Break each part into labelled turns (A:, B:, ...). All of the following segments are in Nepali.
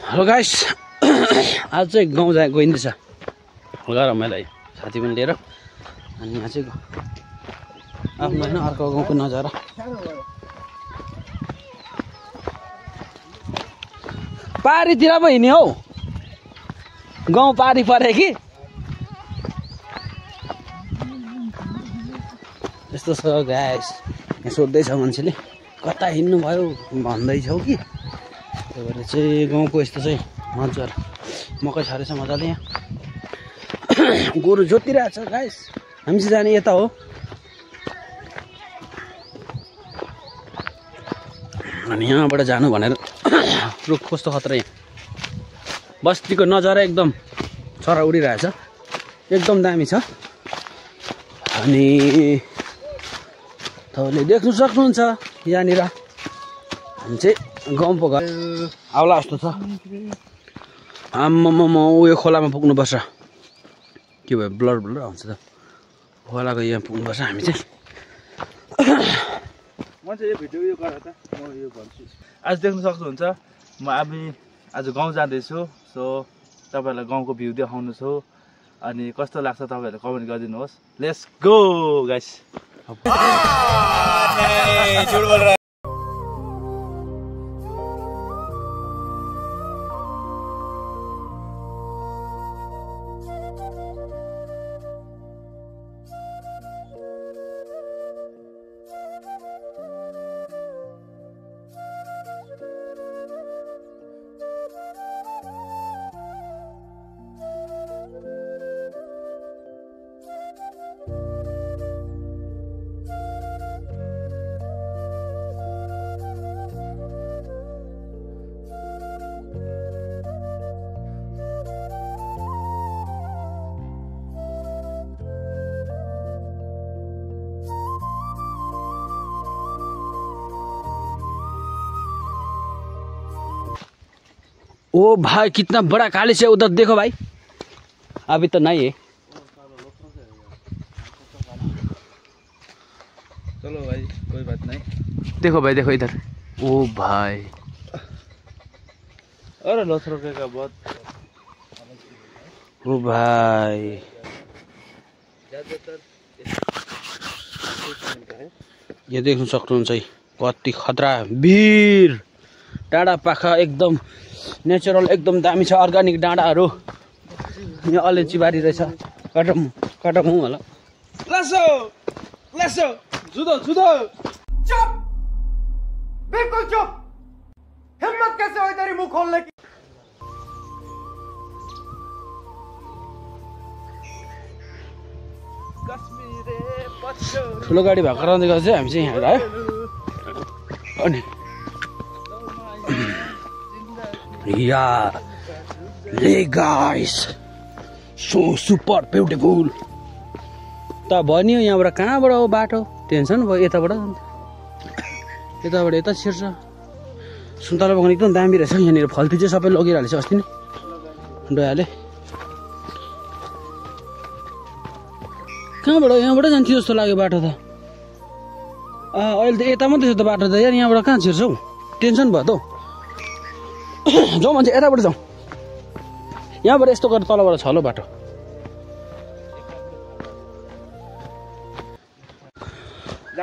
A: हेलो गाइस आज चाहिँ गाउँ गइँदैछ हल्का रमाइलो साथी पनि लिएर अनि यहाँ चाहिँ आफ्नो होइन अर्को गाउँको नजारा पारीतिर पो हिँड्ने हौ गाउँ पारी परे कि यस्तो छ गाइस यहाँ सोध्दैछ मान्छेले कता हिँड्नु भयो भन्दैछौ कि त्यही भएर चाहिँ गाउँको यस्तो चाहिँ नजारा मकै छरेछ मजाले यहाँ गोरु जोतिरहेछ गाइस हामी चाहिँ जाने यता हो अनि यहाँबाट जानु भनेर रुख कस्तो खतरा यहाँ बस्तीको नजारा एकदम चरा उडिरहेछ एकदम दामी छ अनि तपाईँले देख्नु सक्नुहुन्छ यहाँनिर हामी चाहिँ गाउँ पो घर आउला जस्तो छ आम्मामा उयो खोलामा पुग्नुपर्छ के भयो ब्लर ब्लर आउँछ त खोलाको यहाँ पुग्नुपर्छ हामी चाहिँ
B: म चाहिँ यो भिडियो यो गरेर त म यो भन्छु आज देख्न सक्नुहुन्छ म आज गाउँ जाँदैछु सो तपाईँहरूलाई गाउँको भ्यू देखाउनु छु अनि कस्तो लाग्छ तपाईँहरूले कमेन्ट गरिदिनुहोस् लेट्स गो गाइस
A: ओ भाई कितना बड़ा कालिश है उधर देखो भाई अभी तो नहीं है
B: चलो भाई कोई बात नहीं
A: देखो भाई देखो इधर ओ भाई
B: अरे लोथरो का बहुत
A: ओ भाई ये देख्नु सक्नुहुन्छ है कति खतरा वीर डाँडा पाखा एकदम नेचुरल एकदम दामी छ अर्गानिक डाँडाहरू यहाँ अलैँची बारी रहेछ काटौँ होला
B: लासो लासो जुदो जुदो
C: चुप बिल्कुल चुप हिम्मत कैसे हुई तेरी मुंह खोलने की
A: ठुलो गाडी भएको कारणले गर्दा चाहिँ हामी चाहिँ यहाँ आयो अनि Yeah, hey guys, so super beautiful. त भन्यो यहाँबाट कहाँबाट हो बाटो टेन्सन भयो यताबाट यता छिर्छ सुन्तला बगान एकदम दामी रहेछ यहाँनिर फलफुल चाहिँ सबै लगिरहेको छ अस्ति नै डोयाले कहाँबाट यहाँबाट जान्थ्यो जस्तो लाग्यो बाटो त अहिले त यता मात्रै छ त बाटो त यार यहाँबाट कहाँ छिर्छ हौ टेन्सन भयो त जाउँ मान्छे यताबाट जाउँ यहाँबाट यस्तो गरेर तलबाट छ लो बाटो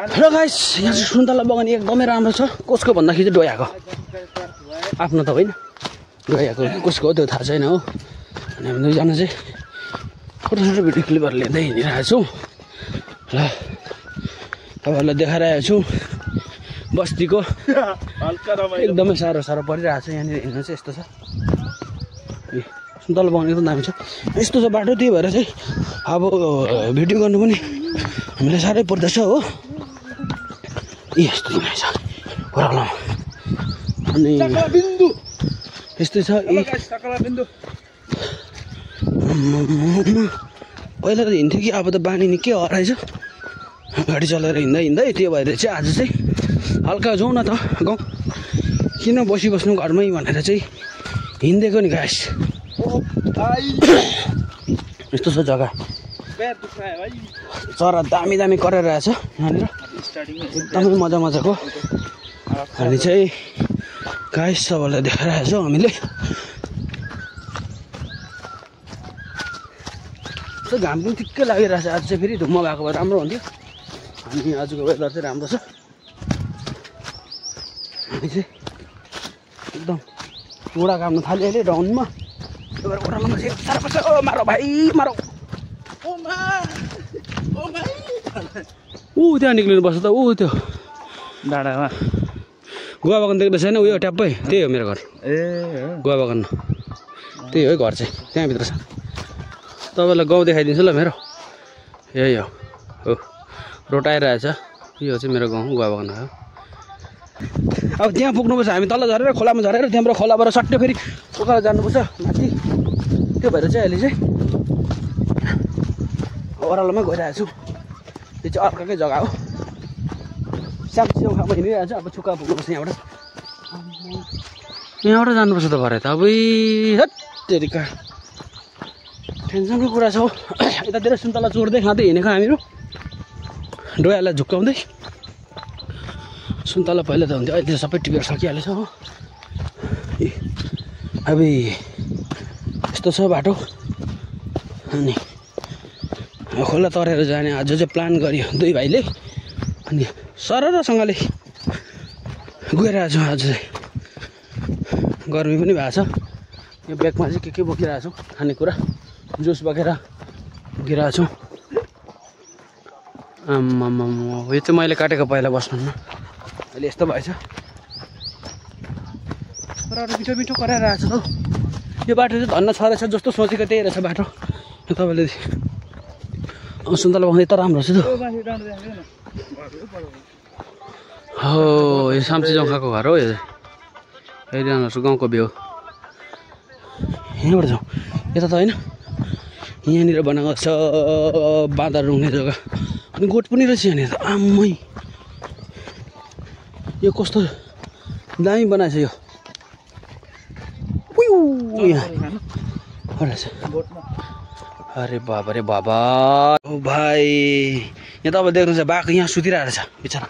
A: हेलो गाइस यहाँ चाहिँ सुन्तला बगान एकदमै राम्रो छ कसको भन्दाखेरि चाहिँ डोयाको आफ्नो त होइन डोयाको कसको हो त्यो थाहा छैन हो अनि हामी दुईजना चाहिँ फोटो भिडियो क्लिपहरू लिँदै हिँडिरहेको छौँ ल तपाईँहरूलाई देखाइरहेको छु बस्तीको एकदमै साह्रो परिरहेको छ यहाँनिर हिँड्नु चाहिँ यस्तो छ सुन्तला बगान एकदम दामी छ यस्तो छ बाटो त्यही भएर चाहिँ अब भिडियो गर्नु पनि हामीलाई साह्रै पर्दछ हो यस्तो दामी छ ओह्रालोमा अनि यस्तै छ पहिला त हिँड्थ्यो कि अब त बानी निकै हराएछ गाडी चलाएर हिँड्दै त्यो भएर चाहिँ आज चाहिँ हल्का जाउँ न त गाउँ किन बसिबस्नु घरमै भनेर चाहिँ हिँडिदिएको नि गाइस यस्तो छ जग्गा चरा दामी दामी कराइरहेछ यहाँनिर एकदमै मजाको हामी चाहिँ गाइस सबैलाई देखाइरहेको छौँ हामीले कस्तो घाम पनि ठिक्कै लागिरहेको छ। आज चाहिँ फेरि धुम्म भएको भए राम्रो हुन्थ्यो। अनि आजको वेदर चाहिँ राम्रो छ। हामी चाहिँ एकदम घोडा काट्नु थाल्यो अहिले डाउनमा। एउटा ओह्रालोमा चाहिँ साह्रो पर्छ। ओ मारो भाइ मारो। ऊ त्यहाँ निक्लिनु पर्छ त। ऊ त्यो
B: डाँडामा
A: गुवा बगान देख्दै छैन उयो ट्याप्पै त्यही हो मेरो घर। गुवा बगान त्यही हो है घर चाहिँ त्यहाँभित्र छ। तपाईँलाई गाउँ देखाइदिन्छु ल मेरो। यही हो रोड आइरहेछ। यो चाहिँ मेरो गाउँ गुवा बगान हो। अब त्यहाँ पुग्नुपर्छ हामी तल झरेर खोलामा झरेर त्यहाँबाट खोलाबाट सट्टै फेरि उकालो जानुपर्छ माथि। त्यो भएर चाहिँ अहिले चाहिँ ओह्रालोमा गइरहेको छु। यो चाहिँ अर्काकै जग्गा हो। स्यामसिङमा हिँडिरहेको छु। अब छुक्का पुग्नुपर्छ यहाँबाट। यहाँबाट जानुपर्छ त भरे त अब हत्तेरिका टेन्सनको कुरा छ हौ। यतातिर सुन्तला चोर्दै खाँदै हिँडेको हामीहरू डोयालाई झुक्काउँदै। सुन्तला पहिला त हुन्थ्यो अहिले सबै टिपेर सकिहालेछ हो। अब यस्तो छ बाटो। अनि खोला तरेर जाने आज चाहिँ प्लान गरियो दुई भाइले। अनि सररसँगले गइरहेको छु। आज चाहिँ गर्मी पनि भएको छ। यो ब्यागमा चाहिँ के बोकिरहेको छु खानेकुरा जुस बोकेर बोकिरहेको छु। आम्मामा यो चाहिँ मैले काटेको पहिला बस्नुहुन्न अहिले यस्तो भएछ। तर मिठो मिठो कराइरहेको छ त। यो बाटो चाहिँ धन्न छरेछ जस्तो सोचेको त्यही रहेछ बाटो। तपाईँले सुन्तला बगान यता राम्रो छ त। हो यो साम्ची जङ्खाको घर हो। यो हेरिरहनुहोस् गाउँको भ्यू। यहाँबाट जाउँ यता त होइन। यहाँनिर बनाएको छ बाँदर रुङ्ने जग्गा। अनि गोठ पनि रहेछ यहाँनिर त। आम्मै यो कस्तो दामी बनाएछ यो। अरे बाबा रे बाबा ओ भाइ यहाँ तपाईँ देख्नुहुन्छ बाघ यहाँ सुतिरहेको छ बिचरा।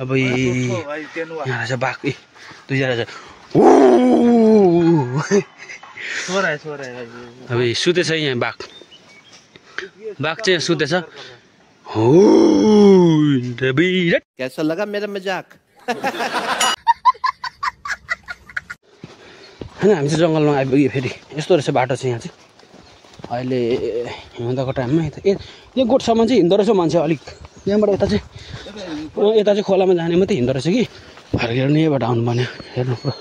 A: अब यहाँ रहेछ बाघ दुईजना छ। अब सुतेछ यहाँ बाघ। बाघ चाहिँ सुतेछ।
D: कैसा लगा मेरा मजाक?
A: होइन हामी चाहिँ जङ्गलमा आइपुग्यो फेरि यस्तो रहेछ बाटो चाहिँ यहाँ चाहिँ। अहिले हिउँदको टाइममा यो गोठसम्म चाहिँ हिँड्दो रहेछ मान्छे अलिक। यहाँबाट यता चाहिँ खोलामा जाने मात्रै हिँड्दो रहेछ कि फर्केर नि यहीँबाट आउनु पर्ने। हेर्नु पुरा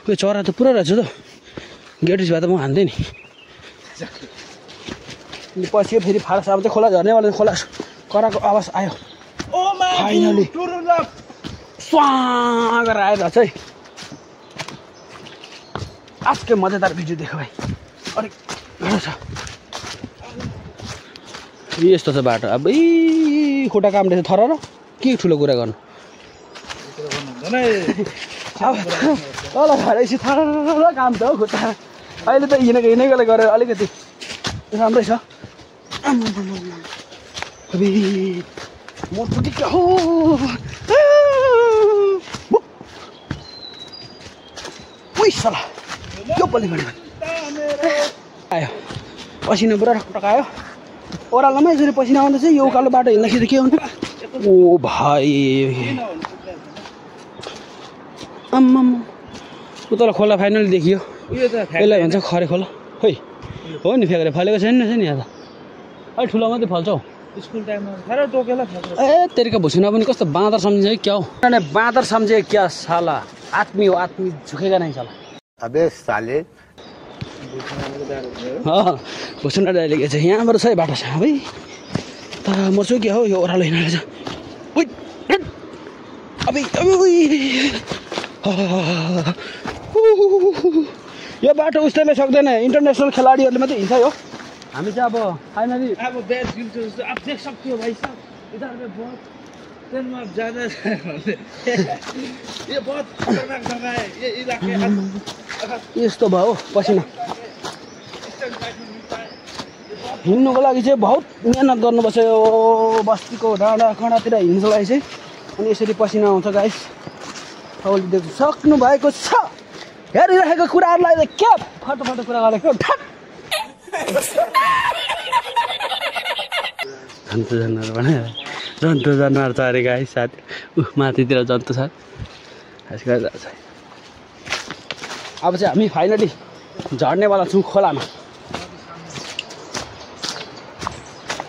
A: उयो चरा त पुरा रहेछ त। गेटिस भए त म हान्थेँ नि। पछि फेरि फारस अब चाहिँ खोला झर्नेवाला खोला कराको आवाज आयो फाइनली स्वाँ गरेर आइरहेछ है। आज के मजेदार भिडियो देखो भाइ। अलिक गाह्रो छ यस्तो छ बाटो। अब खुट्टा कामले थर र के ठुलो कुरा गर्नु। तल भएपछि थर काम त हो खुट्टा। अहिले त हिँडेकोले गरेर अलिकति राम्रै छ। मोटो टिका हो सला यो पल्ली आयो पसिना पुरा टकायो। ओह्रालोमा यसरी पसिना आउँदा चाहिँ यो उकालो बाटो हिँड्दाखेरि के हुन्छ। ओ भाइ आम्मा उता खोला फाइनली देखियो। यसलाई भन्छ खरे खोला खोइ हो नि। फ्याक्रे फलेको छैन नि यहाँ त अलिक ठुलो मात्रै फल्छ हौ।
B: स्कुल टाइममा साह्रो टोकेला
A: ए तेरिका भुसुना पनि कस्तो बाँदर सम्झे क्या हो। बाँदर सम्झे क्या साला। आदमी हो आदमी झुकेगा नहीं साला।
D: अबे साले
A: भुसुना डाइले छ यहाँबाट सही बाटो छ भाइ। तर मर्छु क्या हो यो ओह्रालो हिँडेको छ। यो बाटो उस्तैले सक्दैन इन्टरनेसनल खेलाडीहरूले मात्रै हिँड्छ यो। हामी चाहिँ अब फाइनली
B: अब बैठ जस्तो आप देख सकते हो भाई साहब इधर में बहुत ट्रेन में ज्यादा ये बहुत खतरनाक जगह है ये इलाके।
A: यस्तो भयो पसिना हिँड्नुको लागि चाहिँ बहुत मेहनत गर्नुपर्छ। यो बस्तीको डाँडा काँडातिर हिँड्नुको लागि चाहिँ। अनि यसरी पसिना आउँछ गाइस। तपाईँले देख्नु सक्नु भएको छ। हेरिरहेको कुराहरूलाई क्या फटो कुरा गरेको ठ्याक जन्तु जनावर भने जन्तु जनावर छ अरे गाइस साथी माथितिर जन्तु छ अब चाहिँ हामी फाइनली झर्नेवाला छौँ खोलामा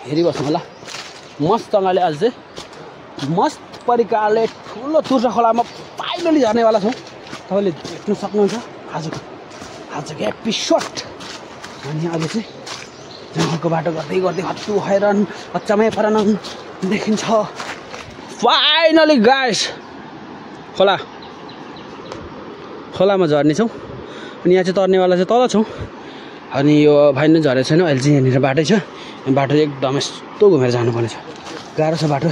A: हेरिबस्नु होला मस्तसँगले आज चाहिँ मस्त परिकारले ठुलो तुर्सा खोलामा फाइनली झर्नेवाला छौँ तपाईँले देख्न सक्नुहुन्छ आजको एपिसोड अनि अब चाहिँ जङ्गलको बाटो गर्दै गर्दै हत्तु हैरान अचम्मै परान देखिन्छ फाइनली गाइस खोलामा झर्नेछौँ अनि यहाँ चाहिँ तर्नेवाला चाहिँ तल छौँ अनि यो भाइ नै झरेको छैन अहिले चाहिँ यहाँनिर बाटै छ बाटो चाहिँ एकदम यस्तो घुमेर जानुपर्ने छ गाह्रो छ बाटो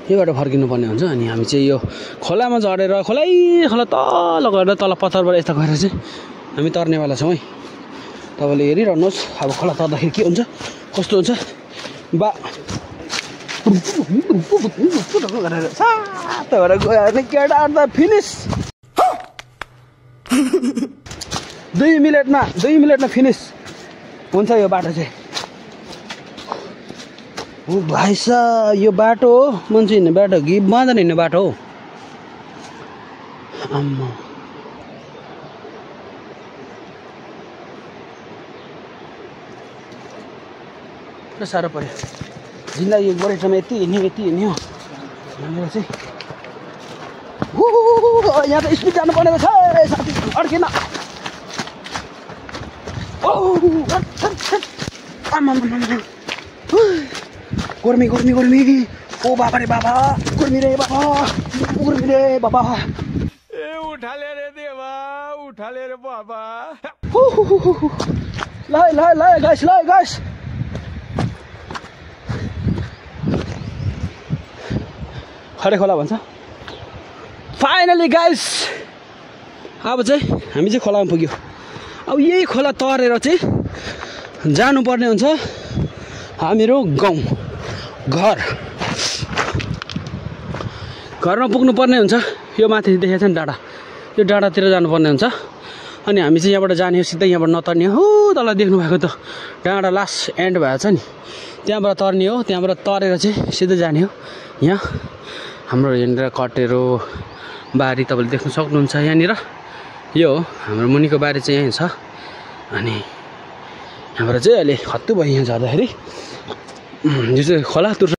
A: यो बाटो फर्किनु पर्ने हुन्छ अनि हामी चाहिँ यो खोलामा झरेर खोला तल गएर तल पत्थरबाट यता गएर चाहिँ हामी तर्नेवाला छौँ है तपाईँले हेरिरहनुहोस् अब खोला तर्दाखेरि के हुन्छ कस्तो हुन्छ बा गरेर सातो भएर गयो भने केटाहरू त फिनिस 2 मिनटमा फिनिस हुन्छ यो बाटो चाहिँ ओ भाइ साहब यो बाटो हो मान्छे हिँड्ने बाटो कि बाँधन हिँड्ने बाटो हो आम्मा पुरा साह्रो पऱ्यो जिन्दगी गोरेटोमा यति हिँड्यो भनेर चाहिँ यहाँ त स्पिड जानुपर्ने रहेछ साथी अड्किन गर्मी ओ बाबा रे बाबा गर्मी रे बाबा
C: ए उठाले रे देवा उठाले रे बाबा
A: ल गाइस खडे खोला भन्छ फाइनली गाइस अब चाहिँ हामी चाहिँ खोलामा पुग्यो अब यही खोला तरेर चाहिँ जानुपर्ने हुन्छ हामीहरू घरमा पुग्नुपर्ने हुन्छ यो माथि देखेको छ नि डाँडा यो डाँडातिर जानुपर्ने हुन्छ अनि हामी चाहिँ यहाँबाट जाने हो सिधै यहाँबाट नतर्ने हो तल देख्नु भएको त डाँडा लास्ट एन्ड भएको छ नि त्यहाँबाट तर्ने हो त्यहाँबाट तरेर चाहिँ सिधै जाने हो यहाँ हाम्रो यहाँनिर कटेरो बारी तपाईँले देख्न सक्नुहुन्छ यहाँनिर यो हो हाम्रो मुनिको बारी चाहिँ यहीँ छ अनि यहाँबाट चाहिँ अहिले खत्तु भयो यहाँ झर्दाखेरि यो चाहिँ खोला तुर्सा